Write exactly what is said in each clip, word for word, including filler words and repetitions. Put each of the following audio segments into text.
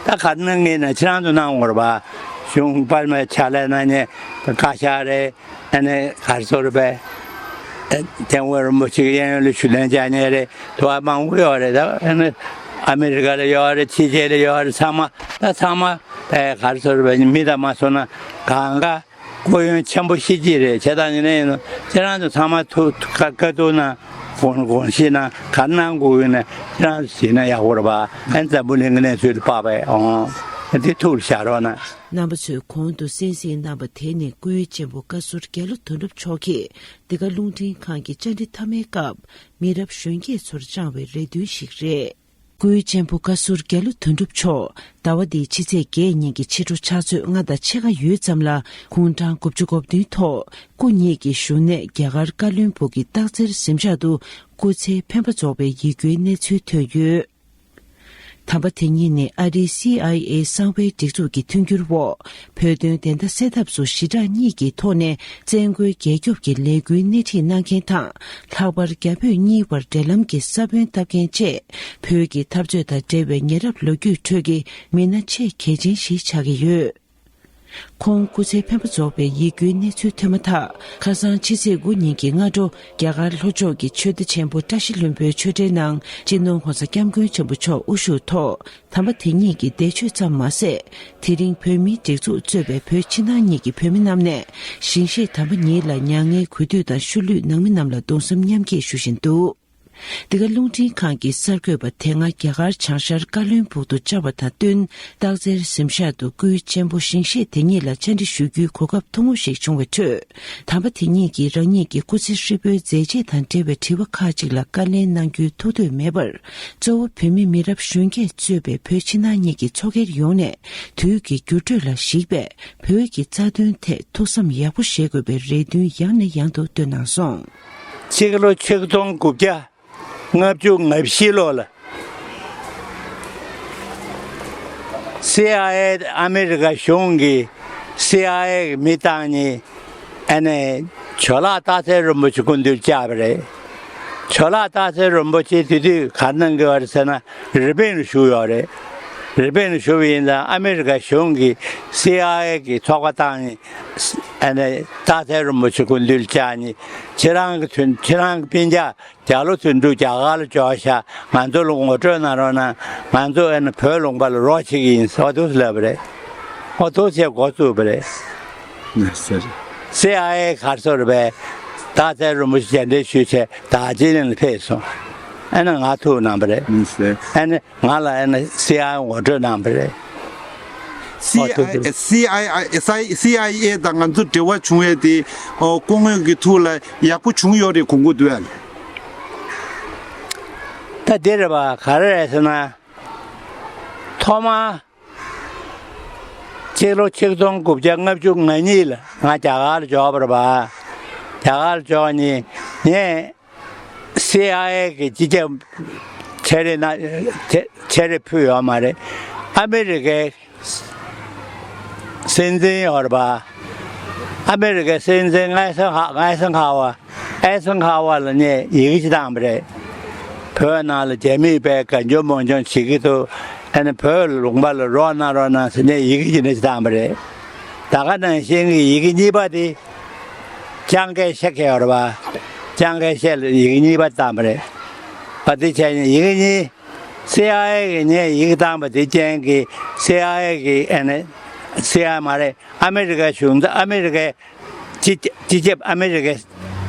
ད་ག་གནང་ངེས་ན་ཁྱེད་རང་ཚོ་གནང་དགོས་རེད་པ། གཞུང་པར་མའི་ཕྱག་ལས་གནང་མཁན་བཀའ་ཤག་རེད། ཨ་ནི་ག་རེ་ཟེར་དགོས་རེད་པས། ཨ། སྐྱབས་མགོན་རིན་པོ་ཆེ་གི་གཡས་གཡོན་ལ་ཞུ་གཏན་འཇགས་མཁན་རེད། དུ་བ་མང་པོ་ཡོད་རེད། ད་ཨ་ནི་ཨ་མི་རི་ཀ་ལ་ཡོད་རེད། ཕྱི་རྒྱལ་ལ་ཡོད་རེད། ཚང་མ་ད་ཚང་མ་ཨེ་ག་རེ་ཟེར་དགོས་རེད་པས། མི་དང་མ་སོང་ན་གང་ག་སྐུ་ཡོན་ཆེན་པོ་ཤེས་ཀྱི་རེད། བྱས་ཙང་ཡིན་ན་ཡིན་ནོ་ཁྱེད་རང་ཚོ་ཚང་མ་ཐུགས་དཀའ་ཐུག་ན་དགོངས་དགོངས་བཞེས་ན་ག་གནང་དགོས་ཡོད་ན་ཁྱེད་རང་ཚོ་བྱས་ན་ཡག་པོ་རེད་པ། ཨ་ནི་འཛམ་བུ་གླིང་གི་གནས་ཚུལ་ལ་དཔག་པའི་ཨོང་། ཨ་འདི་ཐུགས་ལ་བཞག་རོགས་གནང་། རྣམ་པ་ཚོས་གོང་དུ་གསན་གཟིགས་གནང་བ་དེ་ནི་སྐུའི་གཅེན་པོ་བཀའ་ཟུར་རྒྱ་ལོ་དོན་གྲུབ་མཆོག་གིས་འདི་ག་རླུང་འཕྲིན་ཁང་གི་བཅར་འདྲི་མཐའ་མའི་སྐབས་མི་རབས་གཞོན་སྐྱེས་ཚོར་བཅངས་བའི་རེ་འདུན་ཞིག་རེད། སྐུའི་གཅེན་པོ་བཀའ་ཟུར་རྒྱ་ལོ་དོན་གྲུབ་མཆོག་ཟླ་བ་འདིའི་ཕྱི་ཚེས་བརྒྱད་ཉིན་གྱི་ཕྱི་དྲོ་ཆུ་ཚོད་ལྔ་དང་ཕྱེད་ཀ་ཡོལ་ཙམ་ལ་དགུང་གྲངས་དགུ་བཅུ་གོ་བདུན་ཐོག་སྐུ་ཉིད་ཀྱི་བཞུགས་གནས་རྒྱ་གར་ཀ་བློན་སྦུག་གི་སྟག་འཚེར་གཟིམ་ཤག་ཏུ་སྐུ་ཚེ་འཕེན་པ་རྫོགས་པའི་ཡིད་སྐྱོའི་གནས་ཚུལ་ཐོན་ཡོད། དམ་པ་དེ་ཉིད་ནི་ཨ་རིའི་སི་ཨའི་ཨེ་གསང་བའི་སྒྲིག་འཛུགས་ཀྱི་མཐུན་འགྱུར་འོག་བོད་དོན་བདེན་མཐའ་གསལ་ཐབས་སུ་ཞི་དྲག་གཉིས་ཀྱི་ཐོག་ནས་བཙན་རྒོལ་རྒྱལ་སྐྱོབ་ཀྱི་ལས་འགུལ་སྣེ་ཁྲིད་གནང་མཁན་དང་། ལྷག་པར་རྒྱ་བོད་གཉིས་བར་འབྲེལ་ལམ་གྱི་ས་བོན་བཏབ་མཁན་བཅས་བོད་ཀྱི་འཐབ་རྩོད་དང་འབྲེལ་བའི་ཉེ་རབས་ལོ་རྒྱུས་ཁྲོད་ཀྱི་མི་སྣ་ཆེས་གལ་ཆེན་ཞིག་ཆགས་ཀྱི་ཡོད། ཁོང་སྐུ་ཚེ་འཕེན་པ་རྫོགས་པའི་ཡིད་སྐྱོའི་གནས་ཚུལ་ཐོན་མ་ཐག་ཁ་སང་ཕྱི་ཚེས་དགུ་ཉིན་གྱི་སྔ་དྲོ་རྒྱ་གར་ལྷོ་ཕྱོགས་ཀྱི་ཆོས་སྡེ་ཆེན་པོ་བཀྲ་ཤིས་ལྷུན་པོའི་ཆོས་གྲྭའི་ནང་སྤྱི་ནོར་༸གོང་ས་༸སྐྱབས་མགོན་ཆེན་པོ་མཆོག་དབུ་བཞུགས་ཐོག་དམ་པ་དེ་ཉིད་ཀྱི་འདས་མཆོད་ཙམ་མ་ཟད། དེ་རིང་བོད་མིའི་སྒྲིག་འཛུགས་གཙོས་པའི་བོད་ཕྱི་ནང་གཉིས་ཀྱི་བོད་མི་རྣམས་ནས་ཞིང་གཤེགས་དམ་པ་ཉིད་ལ་མྱ་ངན་གུས་འདུད་དང་ཤུལ་ལུས་ནང་མི་རྣམས་ལ་གདུང་སེམས་མཉམ་སྐྱེད་ཞུ་བཞིན་འདུག། འདི་ག་རླུང་འཕྲིན་ཁང་གི་གསར་འགོད་པ་དེ་སྔ་རྒྱ་གར་བྱང་ཤར་བཀའ་བློན་སྦུག་ཏུ་བཅར་བ་དང་བསྟུན། སྟག་འཚེར་གཟིམ་ཤག་ཏུ་སྐུའི་གཅེན་པོ་ཞིང་གཤེགས་དེ་ཉིད་ལ་བཅར་འདྲི་ཞུ་རྒྱུའི་གོ་སྐབས་ཐུང་ངུ་ཞིག་བྱུང་བའི་ཁྲོད། དམ་པ་དེ་ཉིད་ཀྱིས་རང་ཉིད་ཀྱི་སྐུ་ཚེ་ཧྲིལ་པོའི་མཛད་རྗེས་དང་འབྲེལ་བའི་དྲི་བ་ཁག་ཅིག་ལ་བཀའ་ལན་གནང་རྒྱུའི་ཐུགས་འདོད་མེད་པར། གཙོ་བོ་བོད་མི་མི་རབས་གཞོན་སྐྱེས་གཙོས་པའི་བོད་ཕྱི་ནང་གཉིས་ཀྱི་ཚོགས་སྒེར་ཡོངས་ནས་དུས་ཀྱི་འགྱུར་འགྲོས་ལ་གཞིགས་པའི་བོད་ཀྱི་རྩ་དོན་ཐད་ཐུགས་བསམ་ཡག་པོ་བཞེས་དགོས་པའི་རེ་འདུན་ཡང་ནས་ཡང་དུ་བཏོན་གནང་སོང་། ཕྱི་ལོ་ཆིག་སྟོང་དགུ་བརྒྱ་ལྔ་བཅུ་ང་བཞི་ལོ་ལ། སི་ཨའི་ཨེ། ཨ་མི་རི་ཀ་གཞུང་གིས་སི་ཨའི་ཨེ་གི་མི་བཏང་ནས་ཨ་ནི་ཇོ་ལགས་སྟག་འཚེར་རིན་པོ་ཆེ་སྐུ་མདུན་བཅར་བ་རེད། ཇོ་ལགས་སྟག་འཚེར་རིན་པོ་ཆེ་དེ་དུས་ག་གནང་གི་ཡོད་རེད་ཟེར་ན་རི་པིན་ལ་བཞུགས་ཡོད་རེད། རི་པིན་ལ་བཞུགས་པ་ཡིན་ཙང་ཨ་མི་རི་ཀ་གཞུང་གིས་སི་ཨའི་ཨེ་གི་ཚོགས་པ་བཏང་ནས་ཨ་ནི་སྟག་འཚེར་རིན་པོ་ཆེ་སྐུ་མདུན་བཅར་ནས་ཁྱེད་རང་གི་དོན། ཁྱེད་རང་གི་སྤུན་ཀྱག་རྒྱ་ལོ་དོན་གྲུབ་རྒྱ་གར་ལ་འབྱོར་ཤག་ང་ཚོ་ལ་ངོ་སྤྲོད་གནང་རོགས་གནང་། ང་ཚོ་ཨ་ནི་བོད་ལུང་པ་ལ་རོགས་བྱེད་ཀྱི་ཡིན་ཟེར་འོ་འདུག་སེ་ལབ་པ་རེད། འོ་འདུག་སེ་འགོ་བཙུགས་པ་རེད། ལགས་སོ། སི་ཨའི་ཨེ་ག་རེ་ཟེར་དགོས་རེད་པས། སྟག་འཚེར་རིན་པོ་ཆེ་མཇལ་འཕྲད་ཞུས་བྱས་དར་ཇི་ལིང་ལ་ཕེབས་སོང་། ཨ་ནི་ང་ཐུག་གནང་པ་རེད། ལགས་སོ། ཨ་ནི་ང་ལ་ཨ་ནི་སི་ཨའི་ཨེ་ངོ་སྤྲོད་གནང་པ་རེད། སི་ཨའི་ཨེ། སི་ཨའི་ཨེ། སི་ཨའི་ཨེ་དང་ང་ཚོ་འབྲེལ་བ་བྱུང་བ་དེ་ཨོ་སྐུ་ངོ་གི་ཐུགས་ལ་ཡག་པོ་བྱུང་ཡོད་རེད་དགོངས་ཀྱི་འདུག་ཨ། ད་འདི་རེད་པ། ག་རེ་རེད་ཟེར་ན། ཐོག་མར་ཕྱི་ལོ་ཆིག་སྟོང་དགུ་བརྒྱ་ལྔ་བཅུ་ང་གཉིས་ལ་ང་རྒྱ་གར་ལ་འབྱོར་བ་རེད་པ། རྒྱ་གར་ལ་འབྱོར་ནས་ངས་སི་ཨའི་ཨེ་གི་སྤྱི་ཁྱབ་ཆེད་རེ་ན་ཆེད་རེ་ཕུལ་ཡོད་མ་རེད། ཨ་མི་རི་ཀའི་སྲིད་འཛིན་ཡོད་རེད་པ། ཨ་མི་རི་ཀའི་སྲིད་འཛིན་ཨའི་སན་ཧ། ཨའི་སན་ཧ་ཝ། ཨའི་སན་ཧ་ཝ་ལ་ངས་ཡི་གེ་ཅིག་བཏང་བ་རེད། བོད་ནང་ལ་རྒྱ་མིས་དཔེ་གང་བྱུང་མང་བྱུང་བྱེད་ཀྱི་འདུག་ཨ་ནི་བོད་ལུང་པ་ལ་རོགས་གནང་རོགས་གནང་ཟེར་ནས་ཡི་གེ་ཅིག་འདྲ་ཅིག་བཏང་བ་རེད། ད་ག་ནང་བཞིན་གྱི་ཡི་གེ་གཉིས་པ་དེ་ལྕང་སྐྱ་ཤེལ་གྱི་ཡོད་རེད་པ། ལྕང་སྐྱ་ཤེལ་ལ་ཡི་གེ་གཉིས་པ་བཏང་བ་རེད། ཨ་དེ་བྱས་ནས་ཡི་གེ་གཉིས། སི་ཨའི་ཨེ་གིས་ངས་ཡི་གེ་བཏང་བ་དེ་རྐྱེན་གྱིས་སི་ཨའི་ཨེ་གིས་ཨ་ནི། སི་ཨའི་ཨེ་མ་རེད། ཨ་མི་རི་ཀའི་གཞུང་ཚབ། ཨ་མི་རི་ཀའི་སྤྱི་སྤྱི་ཁྱབ། ཨ་མི་རི་ཀའི།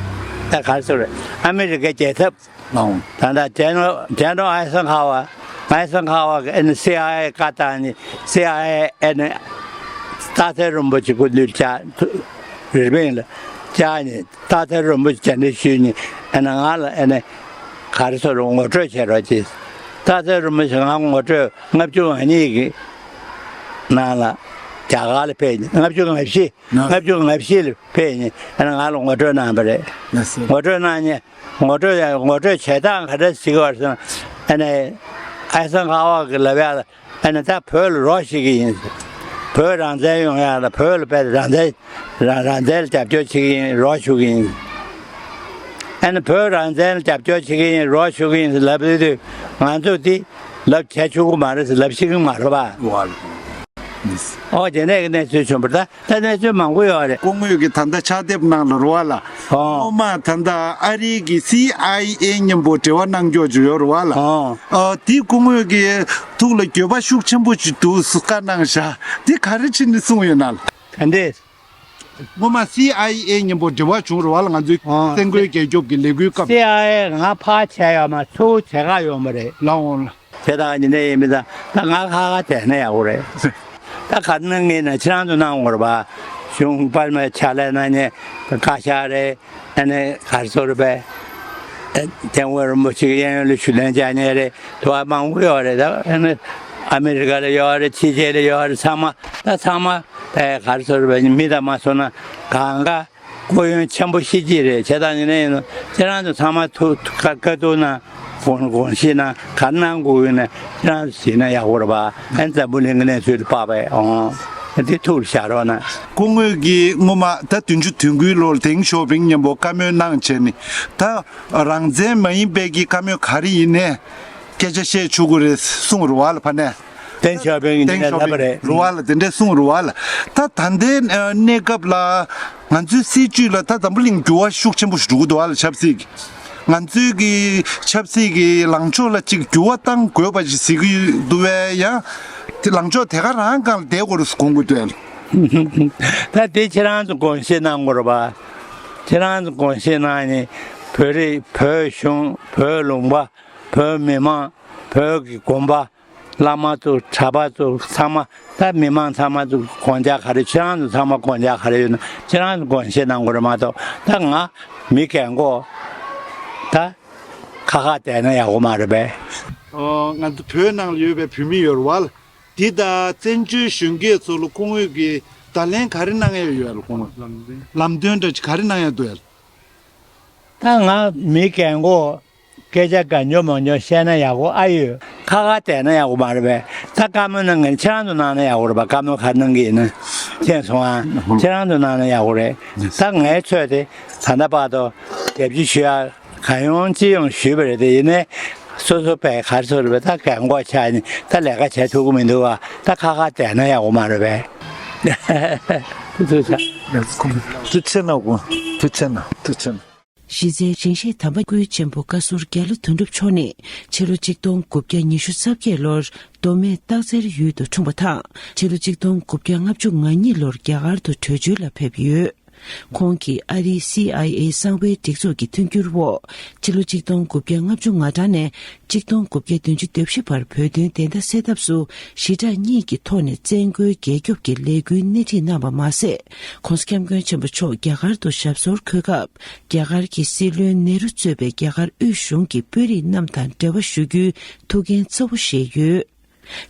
ད་ག་རེ་ཟེར་དགོས་རེད། ཨ་མི་རི་ཀའི་རྒྱལ་ཚབ། ཨང་། ད་ལྟ་ཇེན་ནོ་ཇེན་ནོ་ཨའི་སན་ཧ་ཝ། ཨའི་སན་ཧ་ཝ་གིས་ཨ་ནི་སི་ཨའི་ཨེ་བཀའ་བཏང་ནས་སི་ཨའི་ཨེ་ཨ་ནི་སྟག་འཚེར་རིན་པོ་ཆེ་སྐུ་མདུན་བཅར། རི་པིན་ལ་བཅར་ནས། སྟག་འཚེར་རིན་པོ་ཆེ་མཇལ་འཕྲད་ཞུས་ནས་ཨ་ནི་ང་ལ་ཨ་ནི་ག་རེ་ཟེར་དགོས་རེད། ངོ་སྤྲོད་བྱེད་རོགས་གྱིས། སྟག་འཚེར་རིན་པོ་ཆེ་ང་ངོ་སྤྲོད་ལྔ་བཅུ་ང་གཉིས་ཀྱི་ནང་ལ་རྒྱ་གར་ལ་ཕེབས་ནས། ལྔ་བཅུ་ང་བཞི། ལྔ་བཅུ་ང་བཞི་ལ་ཕེབས་ནས་ཨ་ནི་ང་ལ་ངོ་སྤྲོད་གནང་བ་རེད། ལགས་སོ། ངོ་སྤྲོད་གནང་ནས། ངོ་སྤྲོད་ཡང་ངོ་སྤྲོད་བྱེད་སྟངས་ག་འདྲ་ཞིག་བར་སོང་། ཨ་ནི་ཨའི་སན་ཧ་ཝ་གིས་ལབ་ཡག་ལ། ཨ་ནི་ད་བོད་ལ་རོགས་བྱེད་ཀྱི་ཡིན། བོད་རང་བཙན་ཡོང་ཡག་ལ། བོད་ལ་དཔེ་རང་བཙན། རང་རང་བཙན་ལ་རྒྱབ་སྐྱོར་བྱེད་ཀྱི་ཡིན། རོགས་ཞུ་གི་ཡིན། ཨ་ནི་བོད་རང་བཙན་ལ་རྒྱབ་སྐྱོར་བྱེད་ཀྱི་ཡིན། རོགས་ཞུ་གི་ཡིན་ལབ་དུས་ང་ཚོ་འདི་ ལབ་བྱས་ཆོག་གི་མ་རེད་ཟེར་ལབ་ཤེས་ཀྱི་མ་རེད་པ། ཨོ་དེ་ནས་གི་གནས་ཚུལ་བྱུང་བ་རེད། ད་ད་གནས་ཚུལ་མང་པོ་ཡོད་རེད། སྐུ་ངོ་གི་ད་ལྟ་ཕྱག་དེབ་ནང་ལ་རེད་པ་ལགས། ཨོ་སྔོན་མ་ད་ལྟ་ཨ་རིའི་གི་སི་ཨའི་ཨེ་མཉམ་པོ་འབྲེལ་བ་གནང་ཀྱོག་ཅིག་ཡོད་རེད་པ་ལགས། ཨོ་ཨོ་དེ་སྐུ་ངོ་གི་ཐུགས་ལ་འགྱོད་པ་ཤུགས་ཆེན་པོ་ཅིག་འདུག་བཀའ་གནང་བཞག་དེ་ག་རེ་བྱས་ནས་གསུངས་ཡོད་ན་ལགས། ག་འདྲས། སྔོན་མ་སི་ཨའི་ཨེ་མཉམ་པོ་འབྲེལ་བ་བྱུང་རེད་པ་ལགས། ང་ཚོའི་ཨོ་བཙན་རྒོལ་རྒྱལ་སྐྱོབ་ཀྱི་ལས་འགུལ་སྐབས། སི་ཨའི་ཨེ་ང་ཕར་བྱས་ཡོད་མ་ཚུར་བྱེད་ག་ཡོད་མ་རེད། ལགས་འོང་ལགས། དེ་དང་ཉིན་ནས་ཡིན་མིན་ད་ད་ང་ཁ་ཁ་བསྡད་ན་ཡག་པོ་རེད། ད་ག་ནང་ངེས་ན་ཁྱེད་རང་ཚོ་གནང་དགོས་རེད་པ། གཞུང་པར་མ་ཕྱག་ལས་གནང་མཁན་བཀའ་ཤག་རེད། ཨ་ནི་ག་རེ་ཟེར་དགོས་རེད་པས། ཨ་སྐྱབས་མགོན་རིན་པོ་ཆེ་གི་གཡས་གཡོན་ལ་ཞུ་ལན་རྒྱག་མཁན་རེད། དེ་བ་མང་པོ་ཡོད་རེད། ད་ཨ་ནི་ཨ་མི་རི་ཀ་ལ་ཡོད་རེད། ཕྱི་རྒྱལ་ལ་ཡོད་རེད། ཚང་མ་ད་ཚང་མ་ཨེ་ག་རེ་ཟེར་དགོས་རེད་པས། མི་དང་མ་སོང་ན་གང་ག་སྐུ་ཡོན་ཆེན་པོ་ཤེས་ཀྱི་རེད། བྱས་ཙང་ཡིན་ན་ཡིན་ན་ཁྱེད་རང་ཚོ་ཚང་མ་ཐུགས་ཐུགས་ཁ་བཀའ་བསྡུར་གནང་། དགོངས་དགོངས་བཞེས་གནང་། ག་རེ་གནང་དགོས་ཡོད་ན་ཁྱེད་རང་ཚོ་གཟིགས་ན་ཡག་པོ་རེད་པ། ཨ་ནི་འཛམ་བུ་གླིང་གི་གནས་ཚུལ་དེ་དཔག་པའི་ཨོང་། དེ་ཐུགས་ལ་བཞག་རོགས་གནང་། སྐུ་ངོ་གིས་སྔོན་མ་ད་བདུན་ཅུ་དོན་དགུའི་ལོར་ཏེང་ཞའོ་ཕིང་མཉམ་པོ་བཀའ་མོལ་གནང་བྱས་ནས་ད་རང་བཙན་མ་ཡིན་པའི་གི་བཀའ་མོལ་ག་རེ་ཡིན་ནའི་སྐད་ཆ་བཤད་ཆོག་གི་རེད་གསུངས་རེད་པ་ལགས་ཕ་ནས། ཏེང་ཞའོ་ཕིང་གིས་ཏེང་འདི་ནས་ཞའོ་ལབ་པ་ཕིང་རེད། རེད་པ་ལགས། དེ་འདྲས་གསུངས་རེད་པ་ལགས། ད་ད་ལྟའི་གནས་སྐབས་ལ་ང་ཚོའི་སྲིད་བྱུས་ལ་ད་འཛམ་བུ་གླིང་འགྱུར་བ་ཤུགས་ཆེན་པོ་ཞིག་འགྲོ་གི་འདུག་པ་ལགས། ཆབ་སྲིད་ཀྱི་ང་ཚོའི་གི་ཆབ་སྲིད་ཀྱི་ལངས་ཕྱོགས་ལ་ཅིག་འགྱུར་བ་གཏང་དགོས་པ་ཞིག་ཟེར་གི་འདུག་པས། ཡང་དེ་ལངས་ཕྱོགས་དེ་ག་རང་སྒང་ལ་བསྡད་དགོས་རེད་དགོངས་ཀྱི་འདུག་ལགས། ད་དེ་ཁྱེད་རང་ཚོ་དགོངས་བཞེས་གནང་དགོས་རེད་པ། ཁྱེད་རང་ཚོ་དགོངས་བཞེས་གནང་ནས་བོད་རིགས་བོད་གཞུང་བོད་ལུང་པ་བོད་མི་མང་བོད་ཀྱི་དགོན་པ། བླ་མ་ཚོ་གྲྭ་པ་ཚོ་ཚང་མ་ད་མི་མང་ཚང་མ་ཚོ་དགོངས་འཆར་ག་རེ། ཁྱེད་རང་ཚོ་ཚང་མ་དགོངས་འཆར་ག་རེ་ཡོད་ན་ཁྱེད་རང་ཚོ་དགོངས་བཞེས་གནང་དགོས་རེད་མ་གཏོགས། ད་ང་མི་རྒན་གོག་ད་ཁ་ཁ་བསྡད་ན་ཡག་པོ་མ་རེད་པས། ཨོ་ང་ཚོ་བོད་ནང་ལ་ཡོད་པའི་བོད་མི་ཡོད་རེད་པ་ལགས། འདི་ད་བཙན་བྱོལ་གཞོན་སྐྱེས་ཚོ་ལ་སྐུ་ངོ་གིས་བརྡ་ལན་ག་རེ་གནང་ཡ་ཡོད་ལགས། སྐུ་ངོ་ལམ་སྟོན་འདྲ་ཅིག་ག་རེ་གནང་ཡ་འདུག་ལགས། ད་ང་མི་རྒན་གོག་སྐད་ཆ་གང་བྱུང་མང་བྱུང་བཤད་ན་ཡག་པོ་ཨ་ཡོད། ཁ་ཁ་བསྡད་ན་ཡག་པོ་མ་རེད་པས། ད་བཀའ་མོལ་གནང་མཁན་ཁྱེད་རང་ཚོ་གནང་ན་ཡག་པོ་རེད་པ། བཀའ་མོལ་ག་རེ་གནང་གི་ཡིན་ན་མཁྱེན་སོང་ཨ། ཁྱེད་རང་ཚོ་གནང་ན་ཡག་པོ་རེད། ད་ངའི་ཚོད་དེ་ད་ལྟ་བར་དུ་རྒྱབ་སྐྱོར་ཞུ་ཡ་གང་ཡོང་ཅི་ཡོང་ཞུས་པ་རེད་དེ། ཡིན་ནའི་སོ་སོ་པས་ག་རེ་ཟེར་དགོས་རེད་པས། ད་རྒན་གོག་ཆགས་ནས་ད་ལས་ཀ་བྱེད་ཐུབ་ཀྱི་མི་འདུག་པ། ད་ཁ་ཁ་བསྡད་ན་ཡག་པོ་མ་རེད་པས། ཐུགས་རྗེ་ཆེ། ཐུགས་རྗེ་ཆེ་གནང་། ཐུགས་རྗེ་ཆེ་གནང་། ཐུགས་རྗེ་ཆེ་གནང་། གཞི་རྩའི་ཞིང་གཤེགས་དམ་པ་སྐུའི་གཅེན་པོ་བཀའ་ཟུར་རྒྱ་ལོ་དོན་གྲུབ་མཆོག་ནི་ཕྱི་ལོ་ཆིག་སྟོང་དགུ་བརྒྱ་ཉི་ཤུ་རྩ་བརྒྱད་ལོར་མདོ་སྨད་སྟག་འཚེར་ཡུལ་དུ་འཁྲུངས་པ་དང་། ཕྱི་ལོ་ཆིག་སྟོང་དགུ་བརྒྱ་ལྔ་བཅུ་ང་གཉིས་ལོར་རྒྱ་གར་དུ་བྲོས་བྱོལ་ལ་ཕེབས་ཡོད། ཁོང་གིས་ཨ་རིའི་སི་ཨའི་ཨེ་གསང་བའི་སྒྲིག་འཛུགས་ཀྱི་མཐུན་འགྱུར་འོག་ཕྱི་ལོ་ཆིག་སྟོང་དགུ་བརྒྱ་ལྔ་བཅུ་ང་གྲངས་ནས་ཆིག་སྟོང་དགུ་བརྒྱ་བདུན་ཅུ་དོན་བཞི་བར་བོད་དོན་བདེན་མཐའ་གསལ་ཐབས་སུ་ཞི་དྲག་གཉིས་ཀྱི་ཐོག་ནས་བཙན་རྒོལ་རྒྱལ་སྐྱོབ་ཀྱི་ལས་འགུལ་སྣེ་ཁྲིད་གནང་བ་མ་ཟད། ྋགོང་ས་ྋསྐྱབས་མགོན་ཆེན་པོ་མཆོག་རྒྱ་གར་དུ་ཞབས་སོར་འཁོད་སྐབས། རྒྱ་གར་གྱི་སྲིད་བློན་ནེ་རུ་གཙོས་པའི་རྒྱ་གར་དབུས་གཞུང་གི་དཔོན་རིགས་རྣམས་དང་འབྲེལ་བ་ཞུ་རྒྱུའི་ཐུགས་འགན་གཙོ་བོ་བཞེས་ཡོད།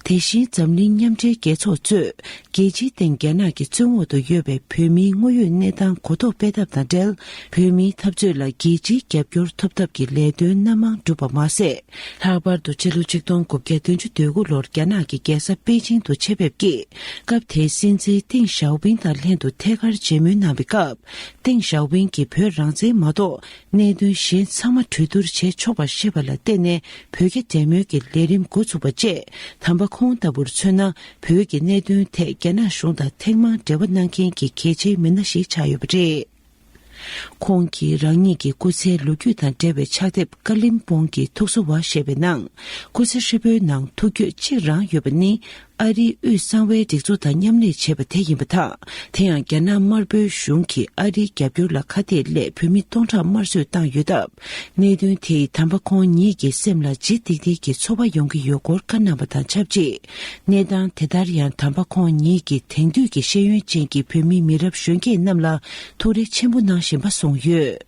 དེ་བཞིན་འཛམ་གླིང་མཉམ་འབྲེལ་རྒྱལ་ཚོགས་གཙོས་རྒྱལ་སྤྱིའི་སྟེང་རྒྱ་ནག་གི་བཙོན་འོག་ཏུ་ཡོད་པའི་བོད་མིའི་དངོས་ཡོད་གནས་སྟངས་གོ་རྟོགས་སྤེལ་ཐབས་དང་འབྲེལ། བོད་མིའི་འཐབ་རྩོད་ལ་རྒྱལ་སྤྱིའི་རྒྱབ་སྐྱོར་ཐོབ་ཐབས་ཀྱི་ལས་དོན་སྣ་མང་བསྒྲུབས་པ་མ་ཟད། ལྷག་པར་དུ་ཕྱི་ལོ་ཆིག་སྟོང་དགུ་བརྒྱ་བདུན་ཅུ་དོན་དགུ་ལོར་རྒྱ་ནག་གི་རྒྱལ་ས་པེ་ཅིང་དུ་ཆེད་ཕེབས་ཀྱིས། སྐབས་དེའི་སྲིད་འཛིན་ཏེང་ཞའོ་ཕིང་དང་ལྷན་དུ་ཐད་ཀར་མཇལ་མོལ་གནང་བའི་སྐབས། ཏེང་ཞའོ་ཕིང་གིས་བོད་རང་བཙན་མ་གཏོགས་གནད་དོན་གཞན་ཚང་མ་གྲོས་བསྡུར་བྱེད་ཆོག་པར་བཤད་པ་ལ་བརྟེན་ནས་བོད་རྒྱ་འབྲེལ་མོལ་གྱི་ལས་རིམ་འགོ་ཚུགས་པ་བཅས། དམ་པ་ཁོང་ལྟ་བུར་མཚོན་ན་བོད་ཀྱི་གནད་དོན་ཐད་རྒྱ་ནག་གཞུང་དང་ཐེངས་མང་འབྲེལ་བ་གནང་མཁན་གྱི་གལ་ཆེའི་མི་སྣ་ཞིག་ཆགས་ཡོད་པ་རེད། ཁོང་གིས་རང་ཉིད་ཀྱི་སྐུ་ཚེའི་ལོ་རྒྱུས་དང་འབྲེལ་བའི་ཕྱག་དེབ་ཀ་ལིམ་པོང་གི་ཐུགས་གསོ་བ་ཞེས་པའི་ནང་། སྐུ་ཚེ་ཧྲིལ་པོའི་ནང་ཐུགས་འགྱོད་གཅིག་རང་ཡོད་པ་ནི། ཨ་རིའི་དབུས་གསང་བའི་སྒྲིག་འཛུགས་དང་མཉམ་ལས་བྱས་པ་དེ་ཡིན་པ་དང་། དེ་ཡང་རྒྱ་ནག་དམར་པོའི་གཞུང་གིས་ཨ་རིའི་རྒྱབ་སྐྱོར་ལ་ཁ་གཏད་སླད་བོད་མི་སྟོང་ཕྲག་དམར་གསོད་བཏང་ཡོད་སྟབས། གནད་དོན་དེས་དམ་པ་ཁོང་ཉིད་ཀྱི་སེམས་ལ་ལྗིད་ཏིག་ཏིག་གི་ཚོར་བ་ཡོང་གི་ཡོད་སྐོར་བཀའ་གནང་བ་དང་ཆབས་ཅིག་གནས་སྟངས་དེ་ལྟར་ཡང་དམ་པ་ཁོང་ཉིད་ཀྱི་དེང་དུས་ཀྱི་ཤེས་ཡོན་ཅན་གྱི་བོད་མི་མི་རབས་གཞོན་སྐྱེས་རྣམས་ལ་ཐུགས་རེ་ཆེན་པོ་གནང་བཞིན་པ་གསུངས་ཡོད།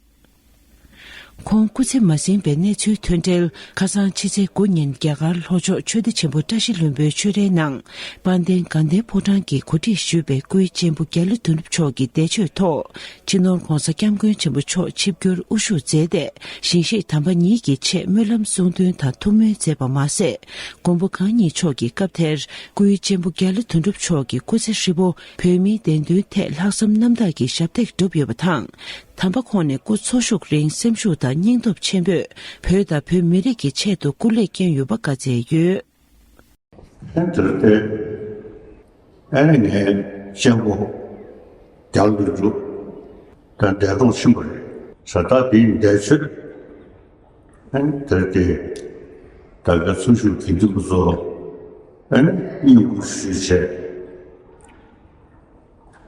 ཁོང་སྐུ་ཚེ་མ་ཟིན་པའི་གནས་ཚུལ་ཐོན་འཕྲལ་ཁ་སང་ཕྱི་ཚེས་དགུ་ཉིན་རྒྱ་གར་ལྷོ་ཕྱོགས་ཆོས་སྡེ་ཆེན་པོ་བཀྲ་ཤིས་ལྷུན་པོའི་ཆོས་རའི་ནང་དཔལ་ལྡན་དགའ་ལྡན་ཕོ་བྲང་གིས་གོ་སྒྲིག་ཞུས་པའི་སྐུའི་གཅེན་པོ་རྒྱ་ལོ་དོན་གྲུབ་མཆོག་གི་འདས་མཆོད་ཐོག་སྤྱི་ནོར་༧གོང་ས་༧སྐྱབས་མགོན་ཆེན་པོ་མཆོག་ཆིབས་བསྒྱུར་དབུ་བཞུགས་མཛད་དེ། ཞིང་གཤེགས་དམ་པ་ཉིད་ཀྱི་ཆེད་སྨོན་ལམ་གསུང་འདོན་དང་ཐུགས་སྨོན་མཛད་པ་མ་ཟད། མགོན་པོ་གང་ཉིད་མཆོག་གིས་སྐབས་དེར་སྐུའི་གཅེན་པོ་རྒྱ་ལོ་དོན་གྲུབ་མཆོག་གི་སྐུ་ཚེ་ཧྲིལ་པོ་བོད་མིའི་བདེན་དོན་ཐད་ལྷག་བསམ་རྣམ་དག་གིས་ཞབས་འདེགས་བསྒྲུབས་ཡོད་པ་དང་། དམ་པ་ཁོང་ནས་སྐུ་འཚོ་བཞུགས་རིང་སེམས་ཤུགས་དང་སྙིང་སྟོབས་ཆེན་པོས་བོད་དང་བོད་མི་རིགས་ཀྱི་ཆེད་དུ་སྐུ་ལས་བསྐྱོན་ཡོད་པ་བཀའ་སྩལ་ཡོད། ཨེ་འདིར་ཏེ། ཨེ་ནི་ངའི་གཅེན་པོ་རྒྱལ་དུ་འགྲོ། ད་འདས་གྲོངས་ཕྱིན་པ་རེད། ས་ད་དེའི་འདས་མཆོད། ཨེ་ནི་དེར་ཏེ། ད་ག་ཚུར་ཞུགས་དགེ་འདུན་པ་ཚོ། ཨེ་ནི་བསྙེན་བཀུར་ཞུས་བྱས།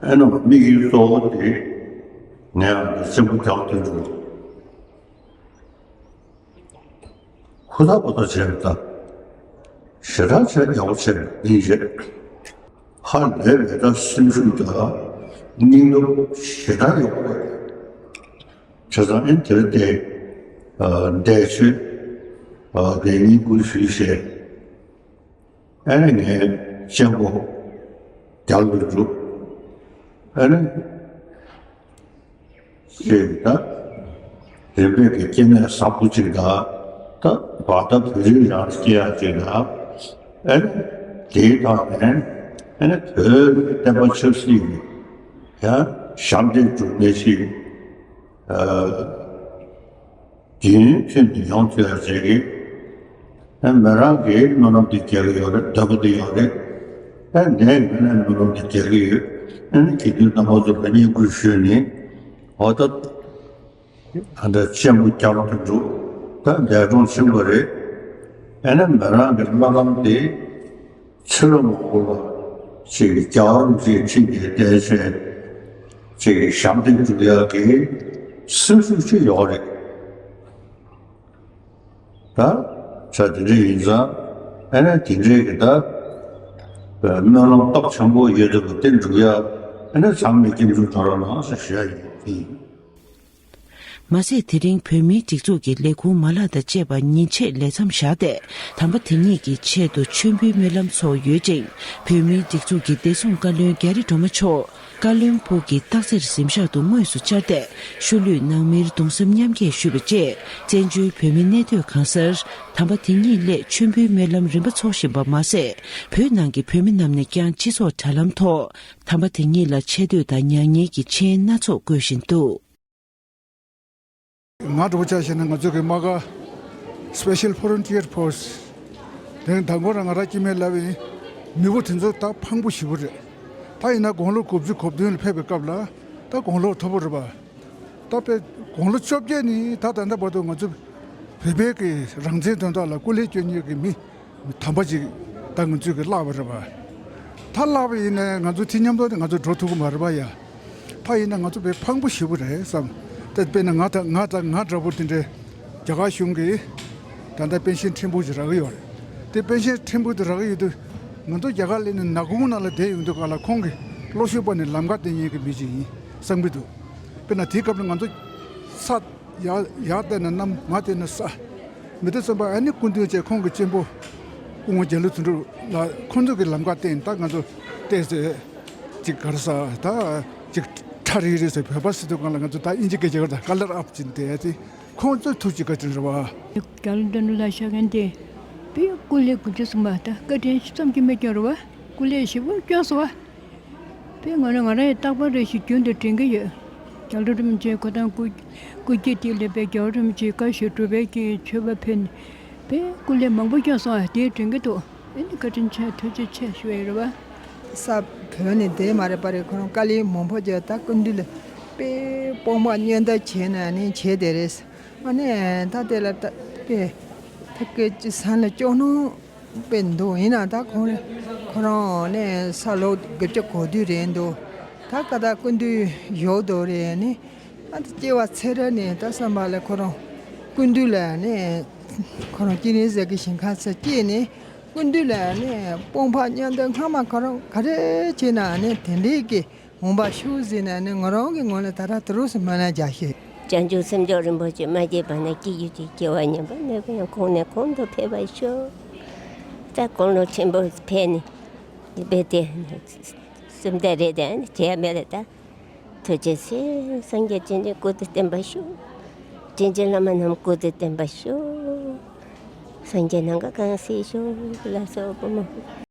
ཨེ་ནི་དམིགས་ཡུལ་གཙོ་བོ་དེ། ངའི་ཨ་མ་གཅེན་པོ་རྒྱལ་དུ་འགྲོ། ཧུར་ཐག་པ་ཐག་བྱས་པ་དང་། ཞེ་དྲག་བྱས་ཡག་པོ་བྱས་ཡིན་རེད། ཧ་ལས་པའི་ད་སེམས་ཤུགས་དང་སྙིང་སྟོབས་ཞེ་དྲག་ཡོད་པ་རེད། བྱས་ཙང་ཨེ་དེར་ཏེ། ཨ་འདས་མཆོད། ཨ་དེ་བསྙེན་བཀུར་ཞུས་བྱས། ཨེ་ནི་ངའི་གཅེན་པོ་རྒྱལ་དུ་འགྲོ། ཨེ་ནི། ཅེས་ད། རིམ་པས་ཀྱི་སྐྱེ་གནས་བཟང་པོ་ཅིག་དང་། ད་བར་ད་བོད་རིགས་རང་སྐྱེ་ཡག་ཅིག་དང་། ཨེ་ནི། དེའི་ཐོག་ནས་ཨེ་ནི་བོད་ཀྱི་བསྟན་པ་ཆབ་སྲིད་ཀྱི་ཡང་ཞབས་འདེགས་སྒྲུབ་མཁན་ཞིག་ཨ། རྒྱུན་མཐུད་ནས་ཡོང་ཐུབ་ཡག་ཅིག་གི། ཨ་མི་རང་གིས་སྨོན་ལམ་དེ་རྒྱག་གི་ཡོད་རེད། འདོད་པ་དེ་ཡོད་རེད། ཨ་ནས་ངས་ནས་སྨོན་ལམ་དེ་རྒྱག་གི་ཡོད། ཨ་ནི་དགེ་འདུན་རྣམ་པ་ཚོ་ལ་བསྙེན་བཀུར་ཞུས་ནས། འོ་ད། ཨ་འདྲ་གཅེན་པོ་རྒྱལ་དུ་འགྲོ། ད་འདས་གྲོངས་ཕྱིན་པ་རེད། ཨ་ནི་མི་རང་གི་སྨོན་ལམ་དེ་ཕྱི་ལོ་མང་པོ་ལ་ཅིག་རྒྱལ་བ་རིན་པོ་ཆེའི་ཁྲི་ནས་བསྡད་བྱས་ཅིག་ཞབས་འདེགས་སྒྲུབ་ཡག་གི་སེམས་ཤུགས་ཅིག་ཡོད་རེད། ད་ཆ་དེ་འདྲ་ཡིན་ཙང་། ཨ་ནི་དེ་འདྲའི་གི་ད་སྨོན་ལམ་སྟོབས་ཆེན་པོ་ཡོད་དུས་དེ་འགྲུབ་ཡག་ཨ་ནི་ཚང་མས་སྐྱབས་འགྲོ་གནང་རོགས་གནང་ཟེར་ཞུ་ཡག་ཡིན། མ་ཟད། དེ་རིང་བོད་མིའི་སྒྲིག་འཛུགས་ཀྱི་ལས་ཁུངས་མ་ལག་དང་བཅས་པ་ཉིན་ཕྱེད་ལས་མཚམས་བཞག་སྟེ། དམ་པ་དེ་ཉིད་ཀྱི་ཆེད་དུ་མཆོད་འབུལ་སྨོན་ལམ་ཚོགས་ཡོད་ཅིང་། བོད་མིའི་སྒྲིག་འཛུགས་ཀྱི་བདེ་སྲུང་བཀའ་བློན་རྒྱ་རི་སྒྲོལ་མ་མཆོག་བཀའ་བློན་སྦུག་གི་སྟག་འཚེར་གཟིམ་ཤག་ཏུ་དངོས་སུ་བཅར་ཏེ། ཤུལ་ལུས་ནང་མིར་གདུང་སེམས་མཉམ་སྐྱེད་ཞུས་པ་བཅས། བཙན་བྱོལ་བོད་མི་གནས་སྡོད་གང་སར་དམ་པ་དེ་ཉིད་སླད་མཆོད་འབུལ་སྨོན་ལམ་རིམ་པ་འཚོགས་བཞིན་པ་མ་ཟད། བོད་ནང་གི་བོད་མི་རྣམས་ནས་ཀྱང་སྤྱི་ཚོགས་དྲ་ལམ་ཐོག་དམ་པ་དེ་ཉིད་ལ་ཆེ་བསྟོད་དང་མྱ་ངན་གྱི་མཆན་སྣ་ཚོགས་བཀོད་བཞིན་འདུག། ང་འདྲ་པོ་ཆ་བཞག་ན་ང་ཚོ་གི་དམག་སྒར་Special Frontier Force དེ་ནི་དང་པོ་རང་ང་རང་སྐྱེ་དམན་ལབ་ཡིན། མི་བུ་དེ་ཚོ་ད་ཕངས་པོ་ཞེ་པོ་རེད། ད་ཡིན་ན་དགུང་ལོ་དགུ་བཅུ་གོ་བདུན་ལ་ཕེབས་པའི་སྐབས་ལ་ད་དགུང་ལོ་མཐོ་པོ་རེད་པ། ད་དཔེ་དགུང་ལོ་བཅོ་བརྒྱད་ནས་ད་ད་ལྟ་བར་དུ་ང་ཚོ་བོད་པའི་གི་རང་བཙན་དོན་དག་ལ་སྐུ་ལས་སྐྱོན་མཁན་གྱི་མི་དམ་པ་ཅིག་ད་ང་ཚོས་གི་བརླགས་པ་རེད་པ། ད་བརླགས་པ་ཡིན་ནའི་ང་ཚོ་དེ་མཉམ་དུ་ནི་ང་ཚོ་འགྲོ་ཐུབ་ཀྱི་མ་རེད་པ་ཡ། ད་ཡིན་ན་ང་ཚོ་དཔེ་ཕངས་པོ་ཞེ་པོ་རེད་བསམ། ད་དཔེར་ན་ང་ད་ང་ད་ང་འདྲ་པོ་དེ་འདྲའི་རྒྱ་གར་གཞུང་གིས་ད་ལྟ་པེན་ཤན་ཕྲན་བུ་ཅིག་རག་གི་ཡོད་རེད། དེ་པེན་ཤན་ཕྲན་བུ་དེ་རག་གི་ཡོད་དུས། ང་ཚོ་རྒྱ་གར་སླེབས་ནས་ནག་ཁུང་ནང་ལ་བསྡད་ཡོང་དུས་སྒང་ལ་ཁོང་གི་གློག་ཤུགས་པ་ནས་ལམ་ཁ་བསྟན་མཁན་གྱི་མི་ཅིག་ཡིན་བསམ་གྱི་འདུག། དཔེར་ན་དེའི་སྐབས་ལ་ང་ཚོ་ས་ཡར་ཡར་བལྟས་ན་གནམ། མར་བལྟས་ན་ས། མི་དེ་ཙམ་པ་ཨ་ནི་སྐུ་མདུན་བཅས་ཁོང་གི་གཅེན་པོ་སྐུ་ངོ་རྒྱ་ལོ་དོན་གྲུབ་ལགས་ཁོང་ཚོ་གི་ལམ་ཁ་བསྟན། ད་ང་ཚོ་བལྟས་ཚེ་ཅིག་ག་རེ་ཟ། ད་ཅིག་ཁྲ་རིག་རིག་ཟེར་བོད་པ་ཟེར་དུས་སྒང་ལ་ང་ཚོ་ད་དབྱིན་ཇི་སྐད་རྒྱག་གི་རེད། ད་Colour Up ཅིག་བསྡད་དེ་ཁོང་ཚོ་ཐུགས་རྗེ་བཀའ་དྲིན་རེད་པ། རྒྱ་ལོ་དོན་གྲུབ་ལགས་ཤོད་མཁན་དེ་དཔེ་སྐུ་ལས་དགུ་བཅུ་སོང་པ། ད་བཀའ་དྲིན་ཙམ་གྱིས་མི་སྐྱོན་རེད་པ། སྐུ་ལས་ཞེ་པོ་སྐྱོན་སོང་པ། དཔེ་ང་རང་ང་རང་ཡང་རྟག་པར་རེ་ཞིག་རྒྱུན་དུ་དྲན་གྱི་ཡོད། རྒྱ་ལོ་རིན་པོ་ཆེ་ཁོ་དང་སྐུ་སྐུ་སྐྱེ་དེ་སླེབས་པའི་རྒྱ་ལོ་རིན་པོ་ཆེའི་བཀའ་ཞུ་སྒྲུབ་པའི་གི་མཆོད་པ་ཕུལ་ནས་དཔེ་སྐུ་ལས་མང་པོ་སྐྱོན་སོང་ཨ། དེ་དྲན་གྱི་འདུག། ཨེ་ནི་བཀའ་དྲིན་ཆེ། ཐུགས་རྗེ་ཆེ་ཞུ་ཡ་ཡོད་རེད་པ། ས་བོད་ནས་བསྡད་མ་རེད་པ་རེད། ཁོ་རང་དཀའ་ལས་མང་པོ་བརྒྱབ། ད་སྐུ་མདུན་ལ་དཔེ་དཔུང་པ་བསྙེན་བསྟོད་བྱས་ནས་ནི་བྱས་བསྡད་རེད། ཨ་ནི་ད་དེ་ལ་ད་དཔེ་ད་སྐད་ཅིག་སེམས་ལ་སྐྱོ་སྣང་དཔེ་འདུག། ཡིན་ན་ད་ཁོང་ཁོ་རང་ནས་ས་ལོ་དགུ་བཅུ་གོ་བདུན་རེད་འདུག། ད་ཀ་ད་སྐུ་མདུན་ཡོད་དོ་རེད། ནི་ཨ་ད་སྐྱེ་བ་ཚེ་རབས་ནས་ད་བསམ་པ་ལ་ཁོ་རང་སྐུ་མདུན་ལ་ནི་ཁོ་རང་སྤྱན་རས་གཟིགས་ཀྱི་ཞིང་ཁམས་སུ་སྐྱེས་ནས་སྐུ་མདུན་ལ་ནི་དཔུང་པ་བསྙེན་བསྟོད་སྔ་མ་ཁོ་རང་ག་རེ་བྱས་ན་ནི་དེ་འདྲའི་གི་འོང་བ་ཤོག་ཟེར་ནས་ནི་ང་རང་གི་ངོས་ནས་ད་ར་དེ་རུ་སུ་སྨོན་ལམ་རྒྱག་ཤེས། བྱང་ཆུབ་སེམས་མཆོག་རིན་པོ་ཆེ་མ་སྐྱེས་པ་ནས་སྐྱེ་རྒྱུ་ཅིག་སྐྱེ་བ་ཉམས་པ་མེད་པ་ཡང་ཁོང་ནས་གོང་དུ་ཕེབས་པར་ཤོག། ད་དགུང་ལོ་ཆེན་པོ་ཕེབས་ནས་དཔེ་དེ་སེམས་དེ་རེད་དེ་བྱས་མེད་ལ་ད་ཐུགས་རྗེ་ཆེ། སངས་རྒྱས་བཅོམ་ལྡན་སྐུ་དེ་བསྟན་པ་ཤོག། བྱང་ཆུབ་བླ་མ་རྣམས་སྐུ་དེ་བསྟན་པ་ཤོག། སངས་རྒྱས་ནམ་མཁའ་གང་གསལ་ཤོག་ལ་སོགས་པ་མང་།